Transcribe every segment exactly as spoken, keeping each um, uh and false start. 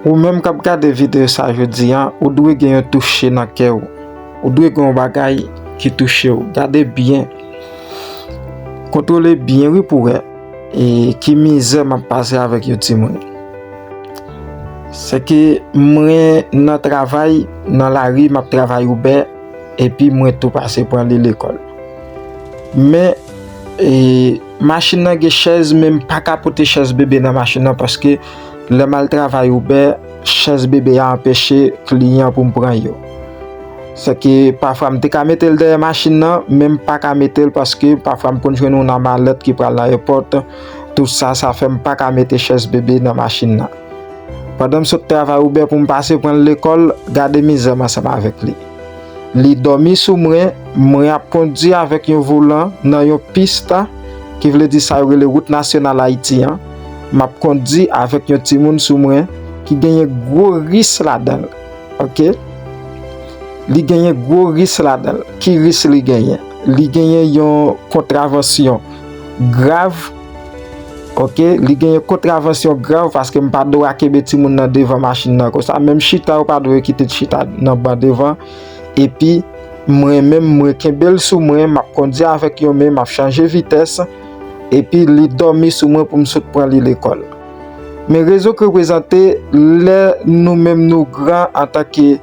Ou menm k ap gade videyo sa jodi a, ou dwe gen yon touche nan kè w. Ou dwe gen yon bagay ki touche w. Gade byen. Kontwole byen wi pou wè e ki mizè m ap pase avèk yon timoun. Se ke mwen nan travay, nan lari, m ap travay Uber, epi mwen tou pase pran li lekòl. Men, e, machin nan gen chèz, men m pa ka pote chèz bebe nan machin nan, paske lè m al travay Uber, chèz bebe a anpeche kliyan pou m pran yo. Se ke pafwa m te ka mete l dèyè machin nan, men m pa ka mete l paske pafwa m konn jwenn yon nan malèt ki pral nan ayewopò, tout sa, sa fè m pa ka mete chèz bebe nan machin nan. Pandan m sot travay Uber pou m pase pran l lekòl, gade mizè m ansanm avèk li. Li dòmi sou mwen, mwen ap kondui avèk yon volan nan yon pis, ki vle di sa yo rele wout nasyonal Ayiti an. M ap kondui avèk yon timoun sou mwen ki genyen gwo ris ladan l. Oke? Li genyen gwo ris ladan l. Ki ris li genyen? Li genyen yon kontravansyon grav. Oke, li genyen kontravansyon grav paske m pa dwa kenbe timoun nan devan machin nan konsa. Menm chita, ou pa dwe kite l chita nan ban devan. Epi, mwen menm, mwen kenbe l sou mwen, m ap kondui avèk yon men, m ap chanje vitès. Epi, li dòmi sou mwen pou m sot pran li lekòl. Men rezon k reprezante lè nou menm nou gran antanke,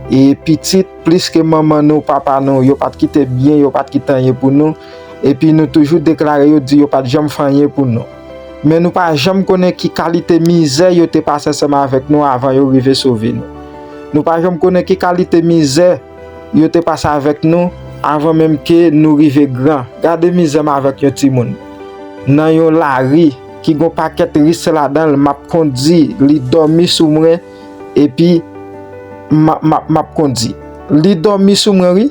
e, pitit, plis ke manman nou, papa nou, yo pa t kite byen, yo pa t kite anyen pou nou, epi nou toujou deklare yo, di yo pa t janm fè anyen pou nou. Men nou pa janm konnen ki kalite mizè yo te pase ansanm avèk nou avan yo rive sove nou. Nou pa janm konnen ki kalite mizè yo te pase avèk nou avan menm ke nou rive gran. Gade mizè m avèk yon timoun. Nan yon lari ki gon pakèt ris ladan l, m ap kondui, li dòmi sou mwen, epi m ap, m ap, m ap kondui. Li dòmi sou mwen, wi.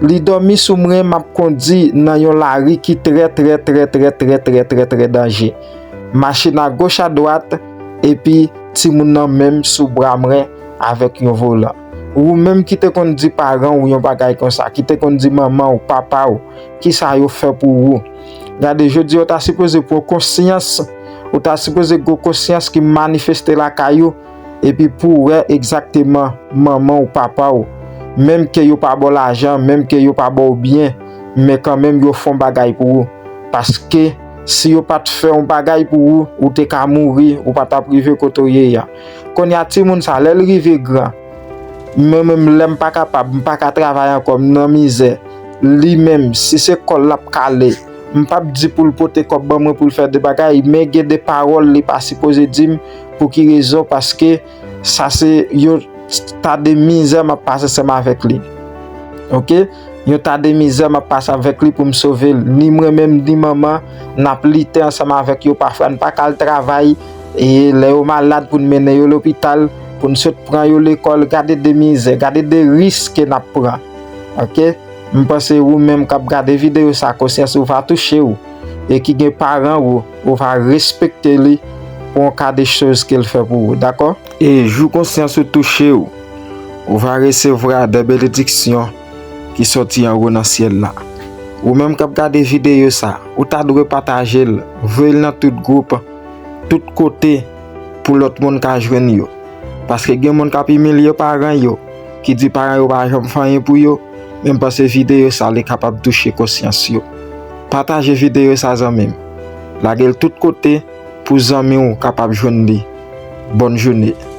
Li dòmi sou mwen, m ap kondui nan yon lari ki trè, trè, trè, trè, trè, trè, trè, trè danje. Machin agoch adwat, epi timoun nan menm sou bra mwen avèk yon volan. Ou menm ki te konn di paran w yon bagay konsa, ki te konn di manman w, papa w, kisa yo fè pou ou? Gade, jodi a ou ta sipoze pran konsyans, ou ta sipoze gen konsyans ki manifeste lakay ou, epi pou w wè egzakteman manman w, papa w, menm ke yo pa ba w lajan, menm ke yo pa ba w byen, men kanmenm yo fè yon bagay pou ou. Paske si yo pa t fè yon bagay pou ou, ou te ka mouri, ou pa t ap rive kote w ye a. Kounye a, timoun sa, lè l rive gran, mwen menm, lè m pa kapab, m pa ka travay ankò, m nan mizè, li menm, si se kòl l ap kale, m p ap di pou l pote kòb ban mwen pou l fè de bagay, men gen de pawòl li pa sipoze di m. Pou ki rezon? Paske sa se yon ta de mizè m ap pase ansanm avèk li. Oke? Yon ta de mizè m ap pase avèk li pou m sove l. Ni mwen menm, ni manman, n ap lite ansanm avèk yo. Pafwa, n pa ka al travay. E lè yo malad, pou n mennen yo lopital, pou n sot pran yo lekòl, gade de mizè, gade de risk ke n ap pran. Oke? M panse ou menm k ap gade videyo sa, konsyans ou va touche w, e ki gen paran ou, ou va respekte li pou yon ka de choz ke l fè pou ou, dakò? E jou konsyans ou touche w, ou va resevwa de benediksyon ki sòti anwo nan syèl la. Ou menm k ap gade videyo sa, ou ta dwe pataje l, voye l nan tout gwoup, tout kote, pou lòt moun ka jwenn yo. Paske gen moun k ap imilye paran yo, ki di paran yo pa janm fè anyen pou yo, men m panse videyo sa, li kapab touche konsyans yo. Pataje videyo sa, zanmi m. Lage l tout kote pou zanmi w kapab jwenn li. Bòn jounen.